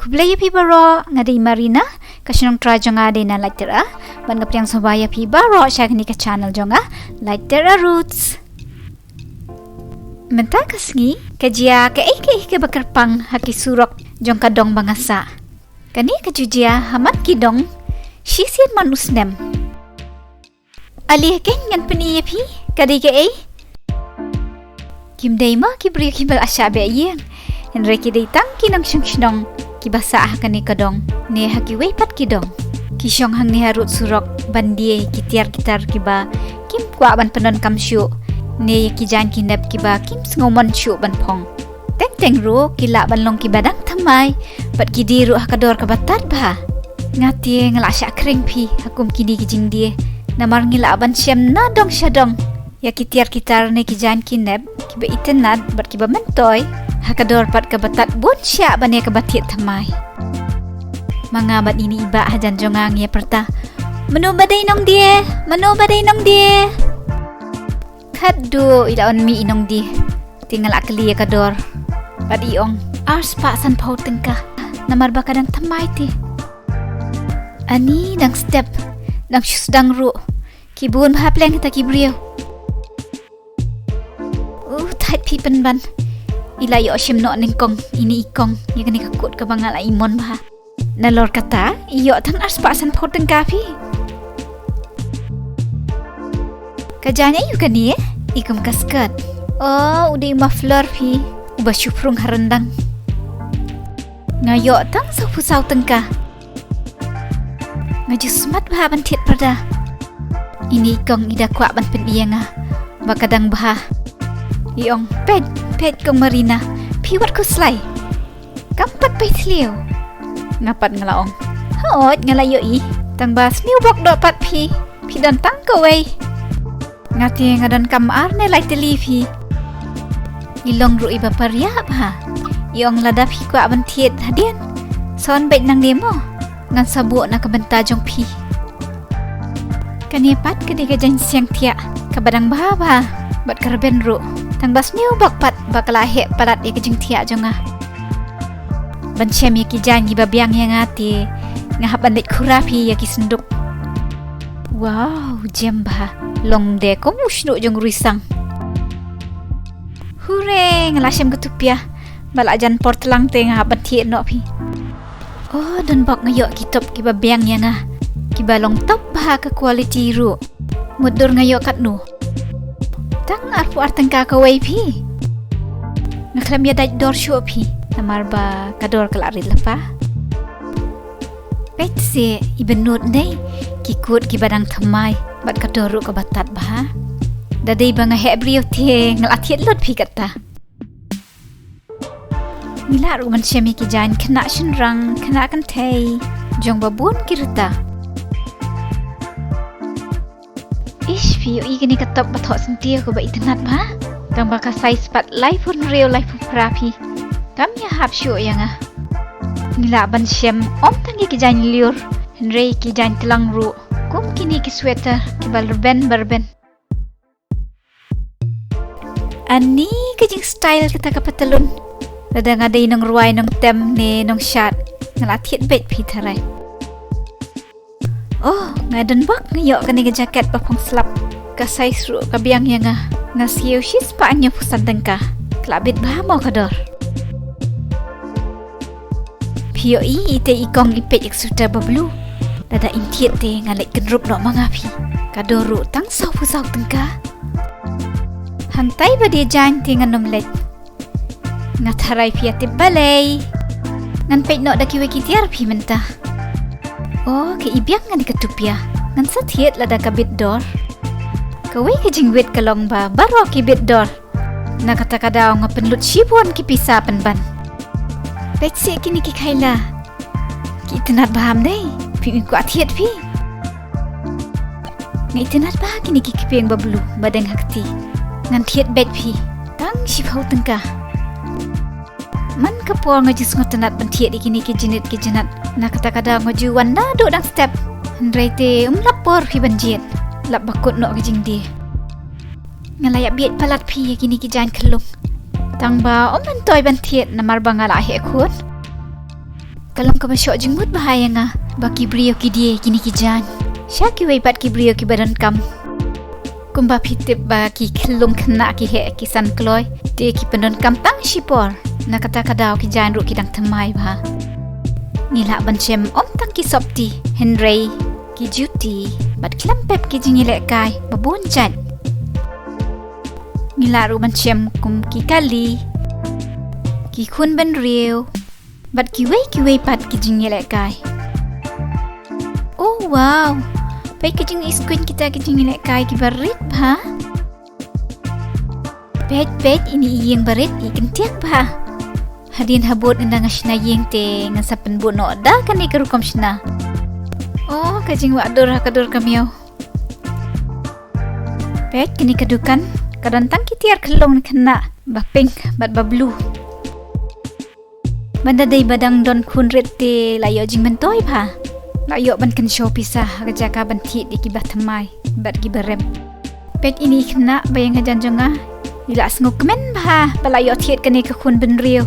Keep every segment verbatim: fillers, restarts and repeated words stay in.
Khublei ïa phi baroh, nga dei Marina, ka shnong trai jong nga dei na Laityra, bad nga pdiang sngewbha ïa phi baroh sha kane ka channel jong nga, Laityra Roots. Mynta ka sngi, ka jia kaei kaei kaba kyrpang ha ki surok jong ka dong ba nga sah. Kane ka ju jia ha man ki dong, shisien man u snem. Ale keiñ ngan pyni ïa phi, ka dei kaei. Kim dei mo ki briew kiba la shah beh ïing. Hynrei ki dei tang ki nongshong shnong kiba sah ha kane ka dong ne ha kiwei pat ki dong. Ki shong hangne harud surok ban die ïa ki tiar ki tar kiba kim kwah ban pyndonkam shuh, ne ïa ki jaiñ ki nep kiba kim sngewmon shuh ban phong. Teng teng ruh ki lah ban long kiba dang thymmai bad ki die ruh ha ka dor kaba tad bha. Nga te nga la shah khring phi ha kum kine ki jingdie, namar ngi lah ban shem na dong sha dong ïa ki tiar ki tar ne ki jaiñ ki nep kiba itynnad bad kiba myntoi ha ka dor pat kaba tad bun shah ban ïa kaba thied thymmai. Ma nga bad ine i bah hajan jong nga ngi ïa pyrta, "Mano ba dei nongdie? Mano ba dei nongdie?" Khadduh i la ong mih i nongdie, te nga la kylli ïa ka dor. Bad i ong, "Ar spah sanphew tyngka, namar ba ka dang thymmai te." Ani dang step, dang shu sdang ruh. Ki bun bha pleng kita ki briew. U thait phi pynban. I la ïoh shim noh nyngkong ine i kong ïa kane ka kut kaba nga la imon bha. Nalor kata i ïoh tang ar spah sanphew tyngka phi. Ka jaiñ aïu kane, i kum ka skirt. Oh, u dei u muffler phi, uba shu phrung ha ryndang. Nga ïoh tang sawphew saw tyngka. Nga ju smat bha ban thied parda. Ine i kong i da kwah ban pyni ïa nga ba ka dang bha. I ong, "Peit, peit kong Marina, phi wat khuslai. Kam pat paithliew." Nga pat nga la ong, "Hooid nga la ïohi, tang ba sniew bok doh pat phi, phi don tang kawei." Nga te nga donkam ar ne lai tylli phi. I long ruh iba pariah bha. I ong, "Lada phi kwah ban thied hadien, sa wan beit nangne mo, ngan sa buh na ka bynta jong phi." Kane pat ka dei ka jaiñsiang thiah kaba dang bha bha bad ka rben ruh, tang ba sniew bok pat ba ka la heh palat ïa ka jingthiah jong nga. Ban shem ïa ki jaiñ kiba biang ïa nga te nga hap ban leit khura phi ïa ki synduk. Wow, jem bha. Long de kum u shñiuh jong u rysang. Hure, nga la shem ka tupia. Ba la jan por tlang te nga hap ban thied noh phi. Oh, don bok nga ïoh ki top kiba biang ïa nga, kiba long top bha ka quality ruh. Mutdur nga ïoh katno? Tang arphew ar tyngka kawei phi. Nga khlem ïa dait dor shuh phi, namar ba ka dor ka la rit lypa. Peit se, iba nud dei ki kut kiba dang thymmai bad ka dor ruh kaba tad bha. Da dei ba nga heh briew te nga la thied lut phi kata. Ngi lah ruh ban shem ïa ki jaiñ khynnah shynrang, khynnah kynthei jong ba bun ki rta. Ish, phi ïohi kane ka top ba thoh syntiew kaba itynnad bha. Tang ba ka size pat laiphew hynriew, laiphew phra phi. Kam ïahap shuh ïa nga. Ngi lah ban shem ym tang ïa ki jaiñ lyiur, hynrei ki jaiñ tlang ruh, kum kine ki sweater kiba rben ba rben. Ani ka jingstyle kata ka patalun. Lada nga dei nongrwai, nongtem ne nongshad, nga la thied beit phi tharai. Oh, nga don bok nga ïoh kane ka jacket ba phong slap. Ka size ruh ka biang ïa nga. Nga siew shispah hynñiewphew san tyngka. Ka la bit bha mo ka dor. Phi ïohi ite i kong i peit ïa ka sweater ba blue. Lada in thied te nga leit kynrup noh ma nga phi. Ka dor ruh tang sawphew saw tyngka. Hangtai ba die jaiñ te ngan ym leit. Nga tharai phi ïa tip balei. Ngan peit noh da kiwei ki tiar phi mynta. Oh, ka i biang ngan ïa ka tupia. Ngan sa thied lada ka bit dor. Kawei ka jingwit ka long ba baroh ki bit dor. Na kata ka daw nga pynlut shibun ki pisa pynban. Peit seh kine ki khaila. Ki itynnad bha ym dei, phim kwah thied phi. Nga itynnad bha kine ki kpieng ba blue ba deng ha kti. Ngan thied beit phi. Tang shiphew tyngka. Man ka por nga ju sngewtynnad ban thied ïa kine ki jingit ki jingat. Na kata ka daw nga ju wan naduh dang step. Hynrei te ym lap por phi ban jied. Lap ba kut noh ka jingdie. Nga la ïa bieit palat phi ïa kine ki jaiñ khyllung. Tang ba ym myntoi ban thied namar ba nga la heh khun. Ka long kaba shoh jingmut bha ïa nga ba ki briew ki die kine ki jaiñ sha kiwei pat ki briew kiba donkam. Kumba phi tip ba ki khyllung khynnah ki heh ki san kloi, te ki pyndonkam tang shipor. Na kata ka daw ki jaiñ ruh ki dang thymmai bha. Ngi lah ban shem ym tang ki sopti, hynrei ki juti bad khlem pep ki jingïalehkai ba bun jait. Ngi lah ruh ban shem kum ki kali, ki khun bynriew bad kiwei kiwei pat ki jingïalehkai. Oh wow, peit ka jingïaskuiñ kita ki jingïalehkai kiba rit bha. Peit peit, ine i ïing barit i kyntiak bha. Hadien habud ynda nga shna ïing te ngan sa pynbud noh da kane ka rukom shna. Oh, ka jingwah dur ha ka dur ka miaw. Peit kane ka dukan, ka don tang ki tiar khyllung khynnah ba pink bad ba blue. Ban da dei ba dang don khun rit te la ïoh jingmyntoi bha. La ïoh ban kynshew pisa ha ka jaka ban thied ïa kiba thymmai bad kiba rem. Peit ine i khynnah ba ïeng hajan jong nga. I la sngewkmen bha ba la ïoh thied kane ka khun bynriew.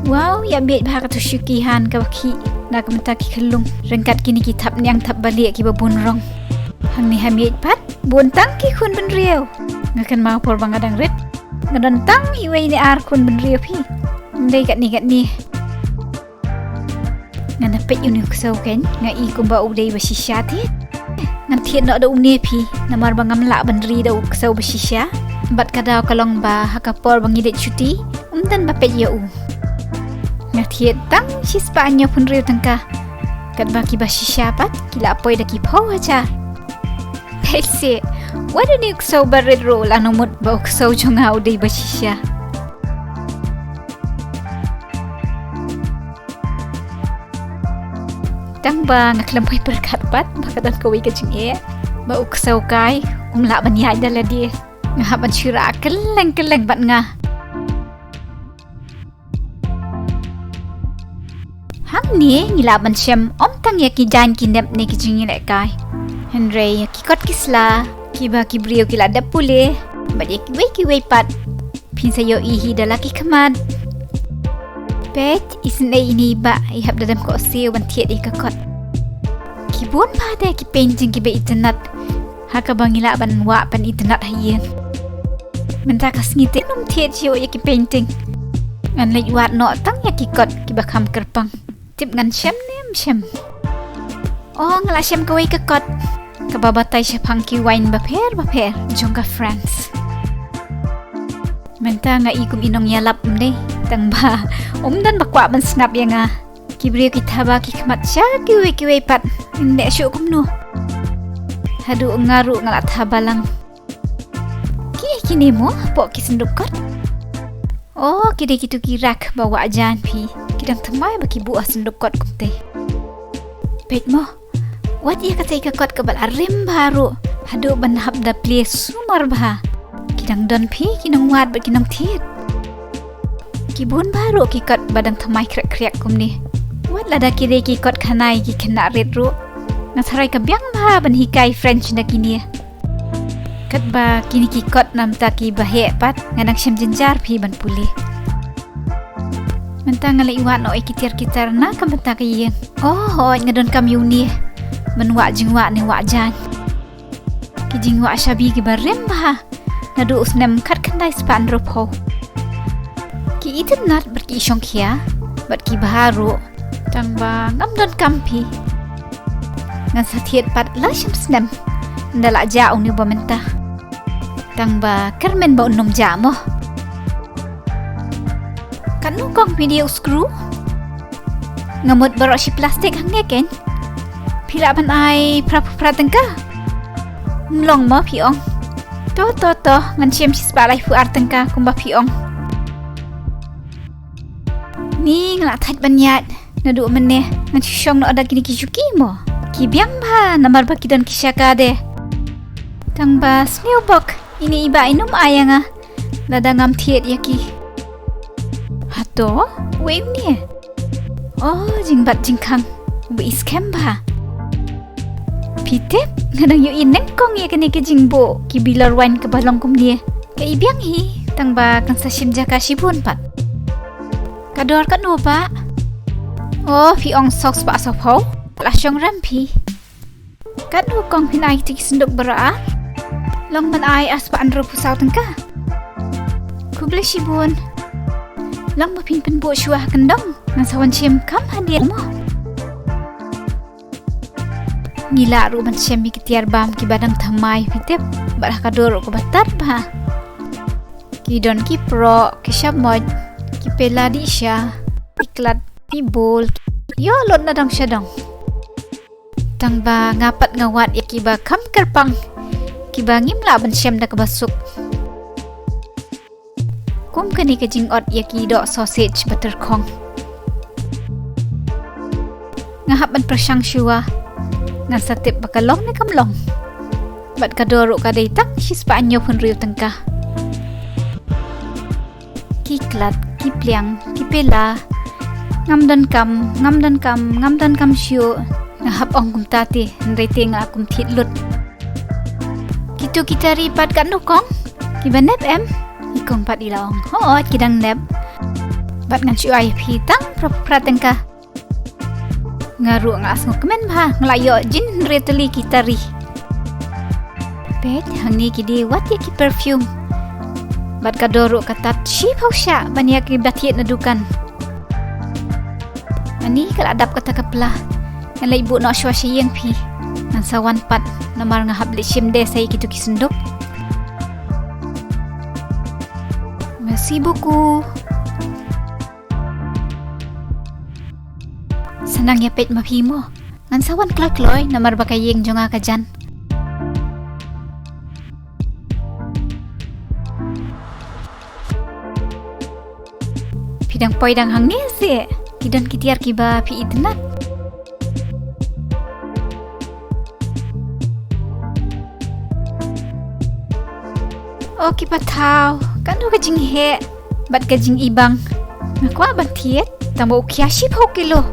Wow, ïa beit bha katu shuki han kaba khih na ka bynta ki khyllung ryngkat kine ki thapniang thapbalieh kiba bun rong. Hangne ha miej pat bun tang ki khun bynriew. Nga kynmaw por ba nga dang rit, nga don tang iwei ne ar khun bynriew phi. Ym dei katne katne. Ngan da peit une u ksew kein, nga i kumba u dei ba shisha te. Ngan thied noh da une phi, namar ba ngam lah ban ri da u ksew ba shisha. Bad ka daw ka long ba ha ka por ba ngi leit shuti, ym don ba peit ïa u. Nga thied tang shispah hynñiewphew hynriew tyngka. Katba kiba shisha pat ki la poi da ki phew hajar. Peit seh, wat une u ksew barit ruh la nang mut ba u ksew jong nga u dei ba shisha. Tang ba nga khlem poi pyrkhat pat ba ka don kawei ka jingeh ba u ksew kai um lah ban ïaid da lade. Nga hap ban shu rah kylleng kylleng bad nga. Hangne ngi lah ban shem ym tang ïa ki jaiñ ki nep ne ki jingïalehkai, hynrei ïa ki kot ki sla kiba ki briew ki la dep pule bad ïa kiwei kiwei pat. Phin sa ïohi hi da la ki khmat. Peit, isynei ine i bah i hap da dem khohsiew ban thied ïa ka kot. Ki bun bha de ki painting kiba itynnat, ha kaba ngi lah ban wah ban itynnat ha ïing. Mynta ka sngi te ngam thied shuh ïa ki painting. Ngan leit wad noh tang ïa ki kot kiba kham kyrpang. Tip ngan shem ne ym shem? Oh, nga la shem kawei ka kot kaba batai shaphang ki waiñ bapher bapher jong ka France. Mynta nga i kum i nongïalap ym dei, tang ba um don ba kwah ban sngap ïa nga. Ki briew ki thaba ki khmat sha kiwei kiwei pat. Ngan leh shuh kumno? Haduh nga ruh nga la thaba lang. Ki kine mo hapoh ki synduk kot? Oh, ki dei kitu ki rak ba wah jaiñ phi. Ki dang thymmai ba ki buh ha synduk kot kumte. Peit mo, wat ïa katei ka kot kaba la rim bha ruh, haduh ban hap da plie sumar bha. Ki dang don phi ki nongwad bad ki nongthied. Ki bun bha ruh ki kot ba dang thymmai khriak khriak kumne. Wat lada ki dei ki kot khanai ki khynnah rit ruh, nga tharai ka biang bha ban hikai French da kine. Katba kine ki kot namar ki ba heh pat, nga dang shem jynjar phi ban pule. Mynta nga leit wad noh ïa ki tiar ki tar na ka bynta ka ïing. Oh hooid, nga donkam ïa une ban wah jingwah ne wah jaiñ. Ki jingwah shabi kiba rim bha naduh u snem khatkhyndai spah hynriewphew. Ki itynnat bad ki shongkhia bad ki bha ruh. Tang ba ngam donkam phi. Ngan sa thied pat la shem snem. Ynda la jah une ba mynta. Tang ba kyrmen ba un ym jah mo. Katno kong phi dei u screw? Nga mut baroh shi plastik hangne kein. Phi lah ban ai phra phew phra tyngka? Ym long mo phi ong. To to to, ngan shim shi spah laiphew ar tyngka kumba phi ong. Ni nga la thait ban ïaid. Naduh mynne ngan shu shong noh da kine ki shuki mo. Ki biang bha namar ba ki don ki shaka de. Tang ba sniew bok, ine i bah in ym ai ïa nga lada ngam thied ïa ki. Hato, wei une? Oh, jingbat jingkhang. Ba i skhem bha. Phi tip, nga dang ïohi nyngkong ïa kane ka jingbuh ki bilor waiñ kaba long kumne. Ka i biang hi, tang ba kan sa shim jaka shibun pat. Ka dor katno bah? Oh, phi ong sawspah sawphew. La shong rem phi. Katno kong phin ai kito ki synduk baroh ar? Long ban ai arspah hynriewphew saw tyngka. Khublei shibun. Long ba phin pynbuh shuwa ha kyndong. Ngan sa wan shim kham hadien mo. Ngi lah ruh ban shem ïa ki tiar bam kiba dang thymmai phi tip. Bad ha ka dur ruh kaba tad bha. Ki don ki proh, ki shamoit, ki pela dih sha, ki klat, ki bul, ïoh lut na dong sha dong. Tang ba nga pat nga wad ïa kiba kham kyrpang, kiba ngim lah ban shem da kaba suk. Kum kane ka jingot ïa ki doh sausage ba tyrkhong. Nga hap ban pyrshang shuwa. Ngan sa tip ba ka long ne kam long. Bad ka dor ruh ka dei tang shispah hynñiewphew hynriew tyngka. Ki klat, ki pliang, ki pela. Ngam don kam, ngam don kam, ngam don kam shuh. Nga hap ong kumta te, hynrei te nga kum thied lut. Kito ki tari pat katno kong? Kiba nep em? I kong pat i la ong, hooid ki dang nep. Bad ngan shu ai phi tang phra phra tyngka. Nga ruh nga sngew kmen bha, nga la ïoh jin hynriew tylli ki tari. Peit, hangne ki dei wat ïa ki perfume. Bad ka dor ruh ka tad shiphew shah ban ïa kiba thied na dukan. Ani ka la dap kata ka pla. Ngan leit buh noh shuwa sha ïing phi. Ngan sa wan pat namar nga hap leit shim de sa ïa kito ki synduk. Merci beaucoup. Sa nang ïa peit ma phi mo. Ngan sa wan kloi kloi namar ba ka ïing jong nga ka jan. Phi dang poi dang hangne se. Ki don ki tiar kiba phi itynnat. O ki pathaw, katno ka jingheh bad ka jingibang. Nga kwah ban thied, tang ba u khia shiphew kilo.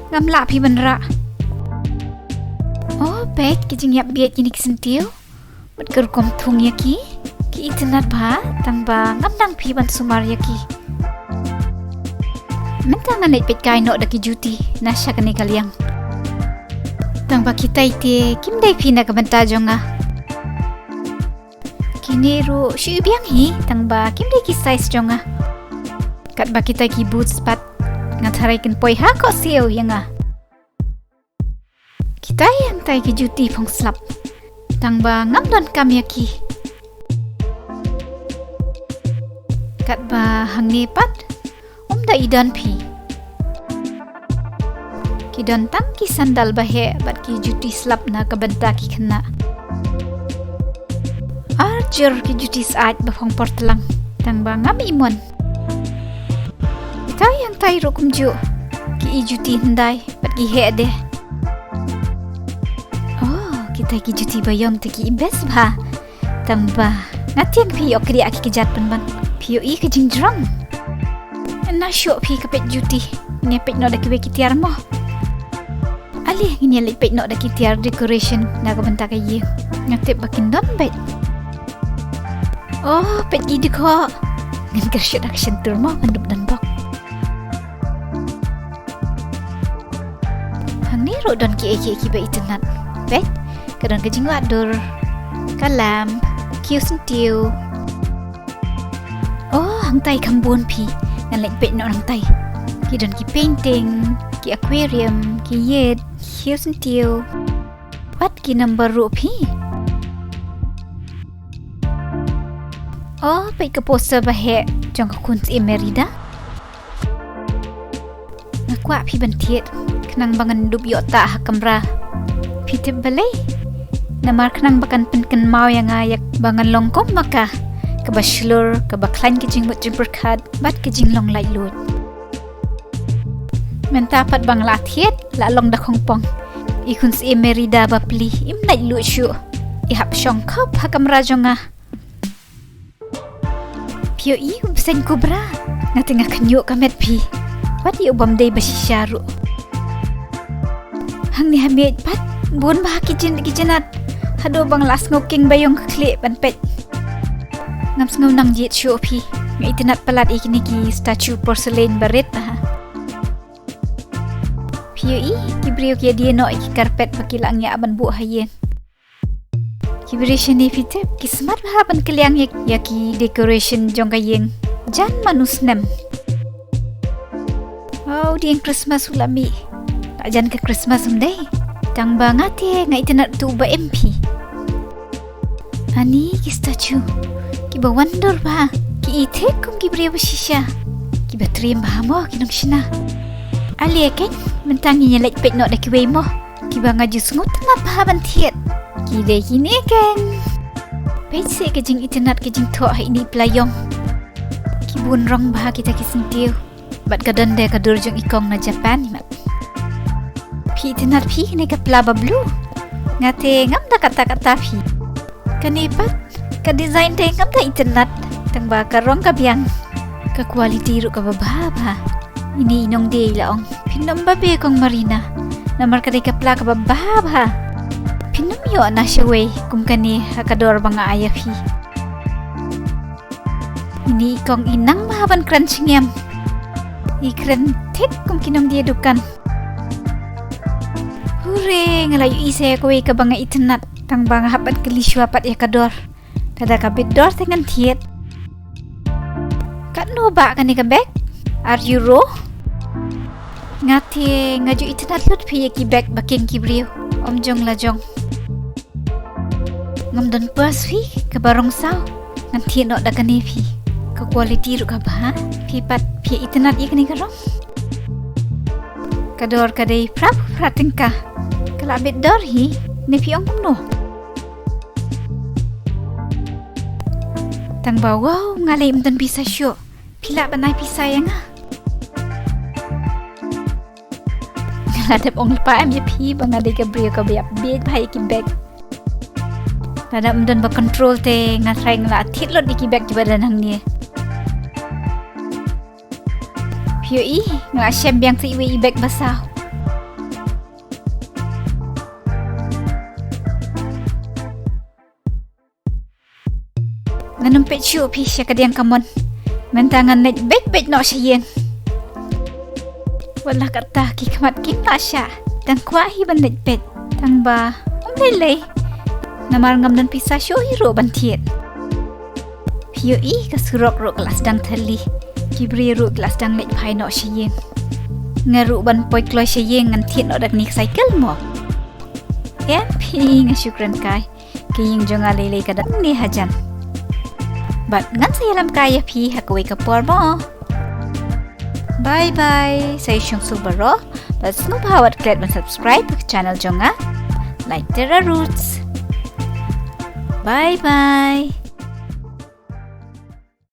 Ngam lah phi ban rah. O peit, ki jingïap bieit kine ki syntiew. Bad ka rukom thung ïa ki, ki itynnat bha, tang ba ngam nang phi ban sumar ïa ki. Mynta ngan leit peit kai noh da ki juti na sha kane ka liang. Tang ba kitai te kim dei phi na ka bynta jong nga. Kine ruh shu biang hi, tang ba kim dei ki size jong nga. Katba kitai ki boots pat, nga tharai kin poi ha khohsiew ïa nga. Kitai hangtai ki juti phong slap. Tang ba ngam don kam ïa ki. Katba hangne pat, um da i don phi. Ki don tang ki sandal ba heh bad ki juti slap na ka bynta ki khynnah. Ar jur ki juti syaid ba phong por tlang. Tang ba ngam i mon. Kitai hangtai ruh kumjuh. Ki i juti hyndai. Bad ki heh de. Oh, kitai ki juti ba ïong te ki i best bha. Tang ba nga tieng phi ïoh kdiah ki kjat pynban. Phi ïohi ka jingjrong. Na shuh phi ka peit juti. Ngin ïa peit noh da kiwei ki tiar mo. Ale ngin ïa leit peit noh da ki tiar decoration na ka bynta ka ïing. Nga tip ba kin don beit. Oh, peit ki dkhot. Ngan kyrshuh da ka shyntur mo ban dup don bok. Hangne ruh don kiei kiei kiba itynnat. Peit, ka don ka jingwad dur, ka lamp, u khiew syntiew. Oh, hangtai kham bun phi. Ngan leit peit noh hangtai. Ki don ki painting, ki aquarium, ki ïit, khiew syntiew. Wat ki number ruh phi. Oh, peit ka poster ba heh jong ka khun syiem Merida. Nga kwah phi ban thied khnang ba ngan dup ïoh tah ha kamra. Phi tip balei? Namar khnang ba kan pynkynmaw ïa nga ïa ba ngan long kum ma ka, kaba shlur, kaba khlaiñ ka jingmut jingpyrkhat bad ka jinglong laitluid. Mynta pat ba nga la thied, la long da khongpong. I khun syiem Merida bapli, im laitluid shuh. I hap shong khop ha kamra jong nga. Phi ïohi u bseiñ kubra. Nga te nga khynñiuh ka met phi. Wat ïoh bym dei ba shisha ruh. Hangne ha miej pat, bun bha ki jin ki jinat. Haduh ba nga la sngew king ba ïong ka khlieh ban peit. Ngam sngew nang jied shuh phi. Nga itynnat palat ïa kine ki statue porcelain ba rit bha. Phi ïohi, ki briew ki ïa die noh ïa ki carpet ba ki la ngiah ban buh ha ïing. Ki briew shane phi tip, ki smat bha ban kylliang ïa, ïa ki decoration jong ka ïing. Jan man u snem. Wow, dieng Christmas u la mih. La jan ka Christmas um dei. Tang ba nga te nga itynnad tu ba em phi. Ani ki statue. Ki ba wonder bha. Ki i thik kum ki briew ba shisha. Ki ba triem bha mo ki nongshna. Ale ken, mynta ngin ïa leit peit noh da kiwei mo. Ki ba nga ju sngewtynnad bha ban thied. Ki dei kine ken. Peit seh ka jingitynnad ka jingthoh ha ine i pla ïong. Ki bun rong bha kita ki syntiew. Bad ka don de ka dur jong i kong na Japan i mat. Phi itynnad phi kane ka pla ba blue. Nga te ngam da katta katta phi. Kane pat ka design te ngam da itynnad. Tang ba ka rong ka biang. Ka quality ruh ka ba bha bha. Ine i nongdie i la ong. Phin ym babe kong Marina. Namar ka dei ka pla ka ba bha bha. Phin ym ïoh na shawei kum kane ha ka dor ba nga ai ïa phi. Ine i kong i nang bha ban kren shngiam. I kren thik kum ki nongdie dukan. Hure, nga la ïohi sa ïa kawei ka ba nga itynnad. Tang ba nga hap ban kylli shuwa pat ïa ka dor. Lada ka bit dor te ngan thied. Katno ba kane ka bag? Ar euro? Nga te nga ju itynnad lut phi ïa ki bag ba king ki briew. Ym jong la jong. Ngam don purse phi, ka ba rong saw. Ngan thied noh da kane phi. Ka quality ruh ka bha. Phi pat phi itynnad ïa kane ka rong. Ka dor ka dei phra phra tyngka. Ka la bit dor hi, ne phi ong kumno? Tang ba wow, nga lei ym don pisa shuh. Phi lah ban ai pisa ïa nga. Nga la dep ong lypa em ïa phi ba nga dei ka briew ka ba ïap bieit bha ïa ki bag. Lada ym don ba control te nga tharai nga la thied lut ïa ki bag kiba don hangne. Phi ïohi, nga la shem biang sa iwei i bag ba saw. Ngan ym peit shuh phi sha ka diang kamon. Mynta ngan leit beit beit noh sha ïing. Wat la katta ki khmat kim lah shah. Dang kwah hi ban leit peit. Tang ba ym lei lei. Namar ngam don pisa shuh hi ruh ban thied. Phi ïohi ka surok ruh ka la sdang tyrli. Ki briew ruh ki la sdang leit phai noh sha ïing. Nga ruh ban poi kloi sha ïing ngan thied noh da kane ka cycle mo. Em phi, nga shu kren kai. Ka ïing jong nga lei lei ka dang ne hajan. Bad ngan sa ïalam kai ïa phi ha kawei ka por mo. Bye bye. Sa ïa shong suk baroh. Bad sngewbha wat klet ban subscribe ka channel jong nga. Like Terra Roots. Bye bye.